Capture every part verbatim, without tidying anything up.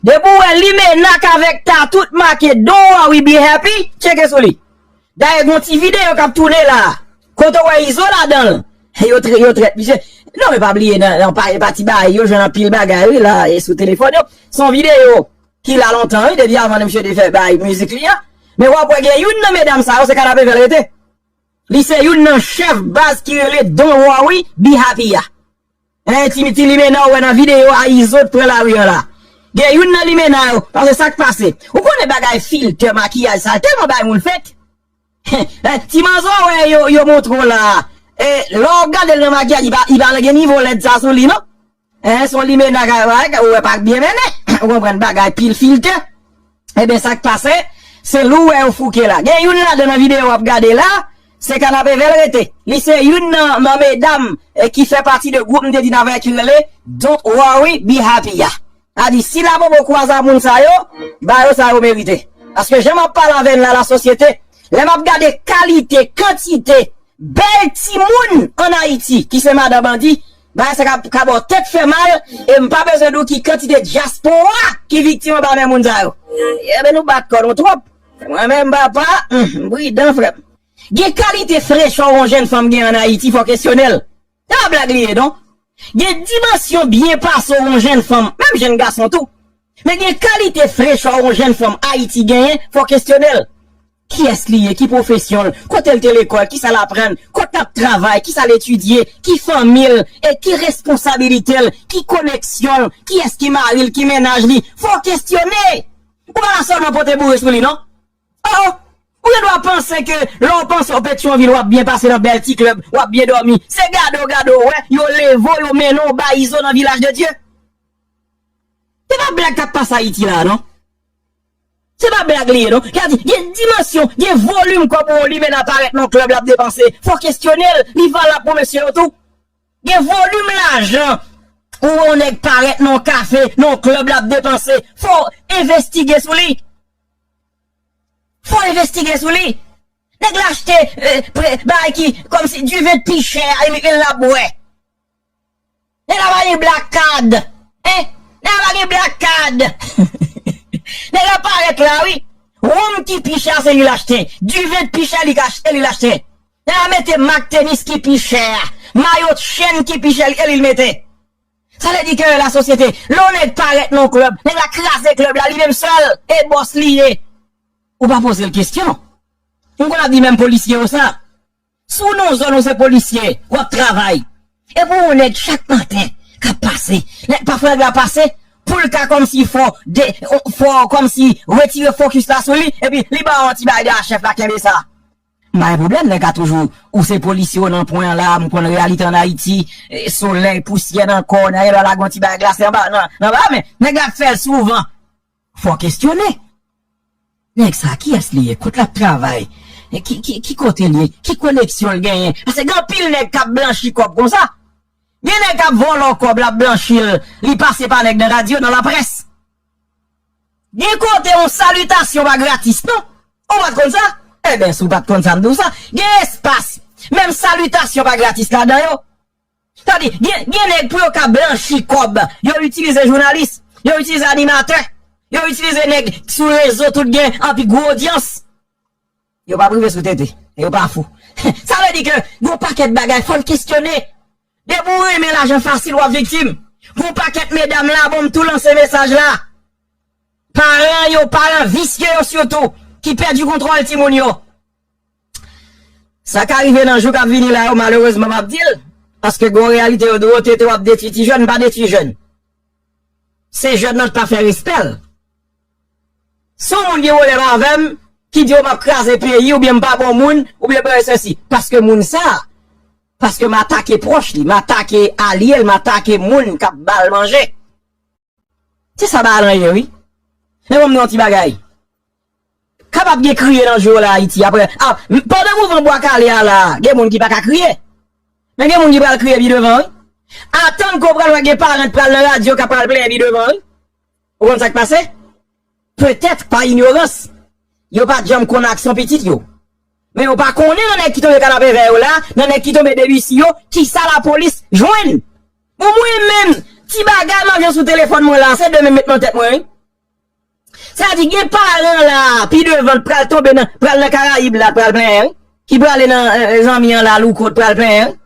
Depi w wè Limenak avèk Tatout make Don't Worry Be Happy, tcheke sou li. Dayè, gen yon ti videyo k ap tounen la. Kote w wè Izo ladan l. Yo trè, yo trèt misye. Non, men pa bliye, nan, nan pa, pati bay, yo jwenn anpil bagay, wi, la, e sou telefòn yo. Se yon videyo ki la lontan, wi, depi avan misye te fè bay mizik li an. Men w ap wè gen youn nan medam sa yo, se Kanapevè l rete. Li se youn nan chèf baz ki rele Don't Worry, Be Happy a. Hein, ti, ti limena w wè nan videyo a Izo t pran lari an la. Gen youn nan limena yo, paske sa k pase. Ou konnen bagay filtè, makiyaj sa, tèlman bay moun fèt. Hein, ti manzè w wè yo, yo montre w la. E, lè w gade l nan makiyaj, li pa, li pa gen nivo lèd sa sou li, non. Hein, se yon limena kay, ou wè pa k byen mennen. Ou konprann bagay pil filtè. Ebyen, sa k pase, se lou wè yo fouke la. Gen youn ladan nan videyo w ap gade la, se Kanapevè l rete. Li se youn nan, nan medam, eh, ki fè pati de gwoup m te di n avè ki rele Don't Worry, Be Happy a. A di, si Labobo kwaze a moun sa yo, ba yo sa yo merite. Paske jan m ap pale avè n la, lasosyete, lè m ap gade kalite, kantite, bèl timoun ann Ayiti ki se madan bandi, bagay sa ka, ka ba w tèt fè mal, e m pa bezwen di w ki kantite dyaspora ki viktim anba men moun sa yo. Ebyen, nou bat kò nou twòp. Mwen menm, papa, hmm, m pridan, frè m. Gen kalite frechè yon jèn fanm gen ann Ayiti, fò w kesyone l. Se pa blag li ye, non. Gen dimansyon byen pase yon jèn fanm, menm jèn gason tou. Men gen kalite frechè yon jèn fanm Ayiti genyen, fò w kesyone l. Kiyès li ye? Ki pwofesyon l? Kote l te lekòl? Kisa l aprann? Kot l ap travay? Kisa l etidye? Ki fanmi l? E ki responsabilite l? Ki koneksyon l? Kiyès ki mari l? Ki mennaj li? Fò w kesyone! Ou pa ka sèlman pote boure sou li, non. Oh! Ou gen dwa panse ke lè w panse w Petyonvil, w ap byen pase nan bèl ti klèb, w ap byen dòmi. Se gade w gade w wè, yo leve w, yo mennen w bay Izo nan Vilaj de Dye. Se pa blag k ap pase Ayiti la, non. Se pa blag li ye, non. Sa di, gen dimansyon, gen volim kòb ou yon limena parèt nan klèb l ap depanse. Fò w kesyone l, li valab pou mesye yo tou. Gen volim lajan ou yon nèg parèt nan yon kafe, nan yon klèb l ap depanse. Fò w envestige sou li. Fò w envestige sou li. Nèg la achte, eh, pre-, bagay ki, kòmsi diven pi chè a, e l ap bwè. Nèg la pa gen black card. Hein? Nèg la pa gen black card. Nèg la parèt la, wi. Wonm ki pi chè a, se li l achte. Diven pi chè, li k achte, li l achte. Nèg la mete mak tenis ki pi chè a. Mayo chenn ki pi chè, e li l mete. Sa vle di ke lasosyete, lè yon nèg parèt nan yon klèb, nèg la kraze klèb la, li menm sèl, e bòs li ye. Ou pa poze l kesyon. M konn ap di menm polisye yo sa. Si w nan yon zòn ou se polisye, w ap travay. Epi yon nèg chak maten k ap pase. Nèg, pafwa nèg la pase, pou l ka kòmsi fò de, fò kòmsi retire fokis la sou li, epi li ba w yon ti bagay de a chèf la kenbe sa. M pa gen pwoblèm, nèg ka toujou, ou se polisye w nan pwen an la, m konn reyalite ann Ayiti, e, solèy, pousyè nan kò w, nèg la lage yon ti bagay glase anba, nan, nan ba, men nèg la ap fè l souvan. Fò w kesyone. Nèg sa, kiyès li ye? Kot l ap travay? E ki, ki, ki kote l ye? Ki koneksyon l genyen? Paske gen anpil nèg k ap blanchi kòb konsa. Gen nèg k ap vòlò kòb, l ap blanchi l, li pase pa nèg nan radyo, nan laprès. Gen kote yon salitasyon pa gratis, non? Ou pa t konn sa? Enben, si w pa t konn sa, m di w sa. Gen espas, menm salitasyon pa gratis ladan yo. Sa di, gen, gen nèg pou yo ka blanchi kòb, yo itilize jounalis, yo itilize animatè, yo itilize nèg sou rezo tout gen anpi gwo odyans. Yo p ap rive sou tete, yo pa fou. Sa vle di ke gon pakèt bagay fò n kesyone. Depi w renmen lajan fasil, w ap viktim. Gon pakèt medam la, bon, m tou lanse mesaj la. Paran yo, paran visye yo sitou, ki pèdi kontwòl timoun yo. Sa ka rive nan jou k ap vini la yo, malerezman, m ap di l, paske gon reyalite yo di w tete w ap detwi ti jèn, m pa detwi jèn. Se jèn nan k pa fè respè l. Si yon moun gen pwoblèm avè m, ki di w m ap kraze peyi oubyen m pa bon moun, oubyen bagay sesi, paske moun sa, paske m atake pwòch li, m atake alye l, m atake moun k ap ba l manje. Se sa bagay lan ye, wi. Men ban m di yon ti bagay. Kapab gen kriye nan jou yo la Ayiti. Apre, a, m, pandan mouvman Bwa Kale a la, gen moun ki pa ka kriye. Men gen moun ki pral kriye pi devan, wi. Atann ke w pral wè gen paran k pral nan radyo k ap pral plenyen pi devan, wi. Ou konn sa k pase? Petèt pa inyorans, yo pa t janm konn aksyon pitit yo. Men yo pa konnen nan nèg ki tonbe Kanapevè yo la, nan nèg ki tonbe Debisi yo, kisa lapolis jwenn. Bon, mwen menm, ti bagay m ap jwenn sou telefòn mwen la, se demen m met nan tèt mwen, wi. Sa di gen paran la, pi devan, pral tonbe nan, pral nan Karayib la, pral plenyen, wi. Ki prale nan, eh, zanmi an la, Louko, pral plenyen, wi.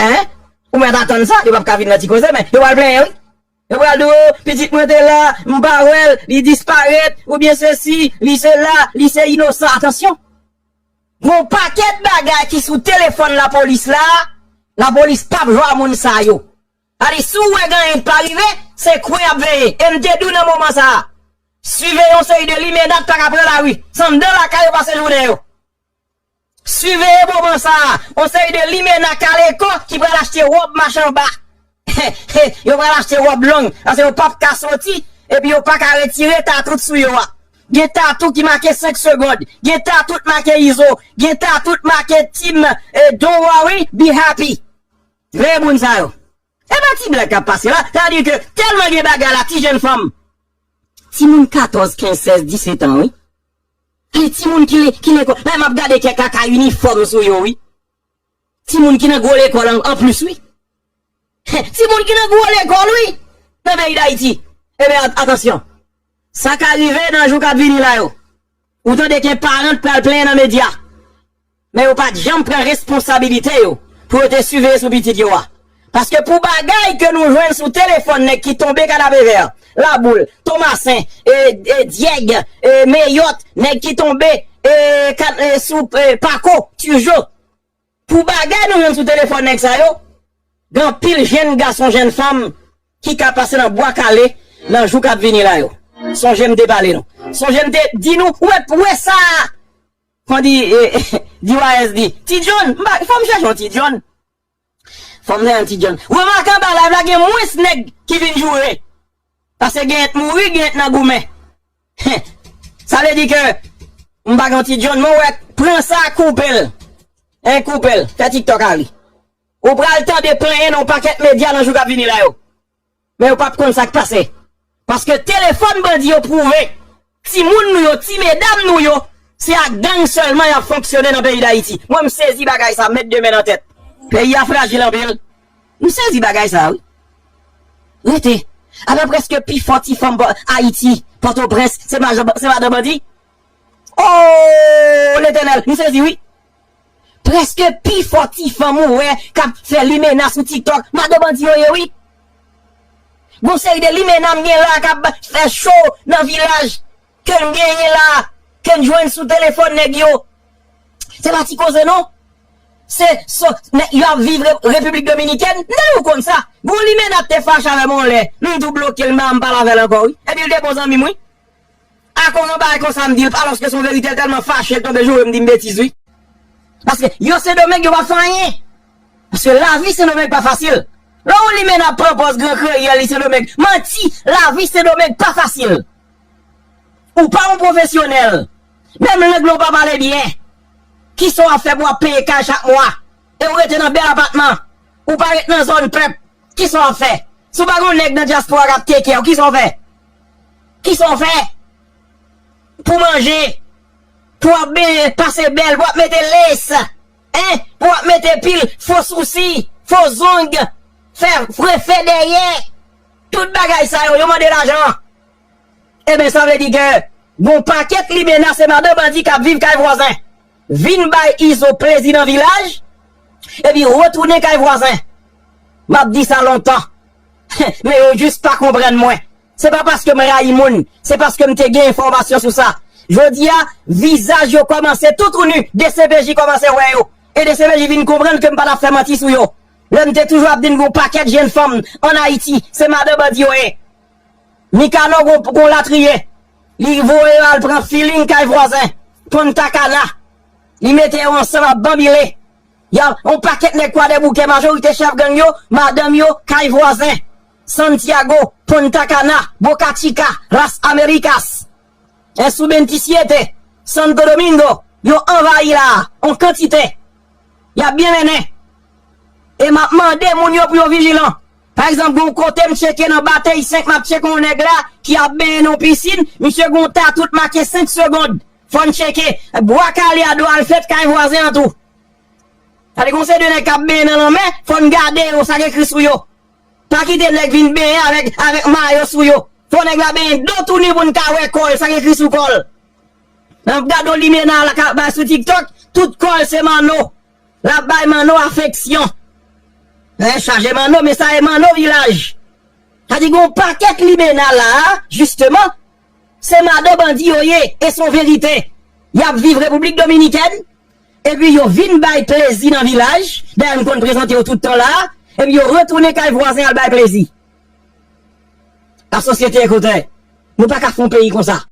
Hein? Ou mèt atann sa, yo p ap ka vin nan ti koze, men yo pral plenyen, wi. Yo pral di, "Oh, pitit mwen te la, m pa wè l, li disparèt, oubyen sesi, li sela, li se inosan." Atansyon! Gon pakèt bagay ki sou telefòn lapolis la, lapolis p ap jwa moun sa yo. Sa di, si w wè gen anyen k pa rive, se kwen y ap veye. E m te di w nan moman sa a, siveye yon seri de limena k pa ka pran lari. Se anndan lakay yo pase jounen yo. Siveye moman sa a, yon seri de limena kaleko ki pral achte wòb mache anba. Yo pral achte wòb long, paske yo p ap ka soti, epi yo pa ka retire tatou k sou yo a. Gen tatou ki make senk segonn, gen tatou k make izo, gen tatou k make team, eh, don't worry, be happy. Veye moun sa yo. E pa ti blag k ap pase la, sa di ke tèlman gen bagay la, ti jèn fanm. Timoun katòz, kenz, sèz, disèt an, wi. E timoun ki, ki lekòl, la m ap gade kèk kaka inifòm sou yo, wi. Timoun ki nan gwo lekòl an, anplis, wi. Timoun ki nan gwo lekòl, wi, nan peyi Dayiti. Ebyen, at-, atansyon. Sa ka rive nan jou k ap vini la yo. Ou tande gen paran k pral plenyen nan medya. Men yo pa t janm pran responsabilite yo pou yo te siveye sou pitit yo a. Paske pou bagay ke nou jwenn sou telefòn nèg ki tonbe Kanapevè, Laboul, Tomasen, e, e, Dyèg, e, Meyòt, nèg ki tonbe, e, kat-, e, sou, e, Pako, Tijo. Pou bagay nou jwenn sou telefòn nèg sa yo, gen anpil jèn gason, jèn fanm ki ka pase nan bwa kale nan jou k ap vini la yo. Sonje m te pale nou. Sonje m te di nou, ou wè, ou wè sa, kòman di, eh, D Y S di, Ti John, m pa, fò m chèche yon Ti John. Fò m fè yon Ti John. Remake anba live la, gen mwens nèg ki vin joure. Paske genyen t mouri, genyen t nan goumen. Sa vle di ke m pa gen yon Ti John, men w wè, pran sa, koupe l. Hein, koupe l. Fè TikTok a ri. Ou pral tande plenyen nan yon pakèt medya nan jou k ap vini la yo. Men yo p ap konn sa k pase. Paske telefòn bandi yo pwouve timoun nou yo, ti medam nou yo, se ak gang sèlman y ap fonksyone nan peyi Dayiti. Mwen, m sezi bagay sa, m met de men nan tèt. Peyi a frajil anpil. M sezi bagay sa, wi. Rete. Apa prèske pi fò ti fanm Pò-, Ayiti, Pòtoprens, se madan, se madan bandi? Oh, Letènèl, m sezi, wi. Prèske pi fò ti fanm ou wè k ap fè limena sou TikTok, madan bandi yo ye, wi. Gon seri de limena m gen la k ap fè cho nan vilaj ke n genyen la, ke n jwenn sou telefòn nèg yo. Se pa ti koze non. Se, so, nèg yo ap viv Re-, Repiblik Dominikèn, m te di w konn sa. Gon limena te fache avè m yon lè, m tou bloke l, m pa, m pale avè l ankò, wi. Epi l te bon zanmi m, wi. Akoz yon bagay konsa m di l, alòske se yon verite, l tèlman fache, l tonbe joure m di m betiz, wi. Paske yo Sendomeng, yo pa fè anyen. Paske lavi Sendomeng pa fasil. Lè yon limena pran pòz gran kreyè li Sendomeng, manti, lavi Sendomeng pa fasil. Ou pa yon pwofesyonèl. Menm lang lan ou pa pale byen. Kisa w ap fè pou w ap peye kay chak mwa? E w rete nan bèl apatman. Ou pa ret nan zòn pèp. Kisa w ap fè? Si w pa gen yon nèg nan dyaspora k ap teke w, kisa w fè? Kisa w fè? Pou manje, pou w ap benyen, pase bèl, pou w ap mete lès, hein? Pou w ap mete pil fo sousi, fo zong, fè refè dèyè. Tout bagay sa yo, yo mande lajan. Ebyen, sa vle di ke gon pakèt limena se madan bandi k ap viv kay vwazen. Vin bay Izo plezi nan vilaj, epi retounen kay vwazen. M ap di sa lontan. Men yo jis pa konprann mwen. Se pa paske m rayi moun, se paske m te gen enfòmasyon sou sa. Jodi a, vizaj yo kòmanse toutouni, D C P J kòmanse wè yo. E D C P J vin konprann ke m pa t ap fè manti sou yo. Lè m te toujou ap di n gon pakèt jèn fanm ann Ayiti, se madan bandi yo ye. Nikanò gon, gon latriye. Li voye yo al pran feeling kay vwazen. Punta Cana. Li mete yo ansanm ap banbile. Y a yon pakèt nèg Kwadèboukè, majorite chèf gang yo, madanm yo, kay vwazen. Santiago, Punta Cana, Boca Chica, Las Américas. Independiente, Santo Domingo, yo anvayi la a, an kantite. Y ap byen mennen. E m ap mande moun yo pou yo vijilan. Pa egzanp, gon kote m tcheke nan Batey senk, m ap tcheke yon nèg la ki ap benyen nan yon pisin, misye gon tatou k make senk segonn. Fò n tcheke. Bwa kale a do a l fèt kay vwazen an tou. Sa vle di gon seri de nèg k ap benyen nan lanmè, fò n gade yo, sa k ekri sou yo. Pa kite nèg vin benyen avèk, avèk mayo sou yo. Fò nèg la benyen do tou ni pou n ka wè kò l, sa k ekri sou kò l. N ap gade yon limena la k ap bay sou TikTok, tout kò l se manno. L ap bay manno afeksyon. Lè chaje manno, men sa e manno vilaj. Sa di gen yon pakèt limena la, jisteman, se madan bandi yo ye, e se yon verite. Y ap viv Repiblik Dominikèn, epi yo vin bay plezi nan vilaj, dayè m konn prezante yo tout tan la, epi yo retounen kay vwazen al bay plezi. Lasosyete, ekoutè, nou pa ka fè yon peyi konsa.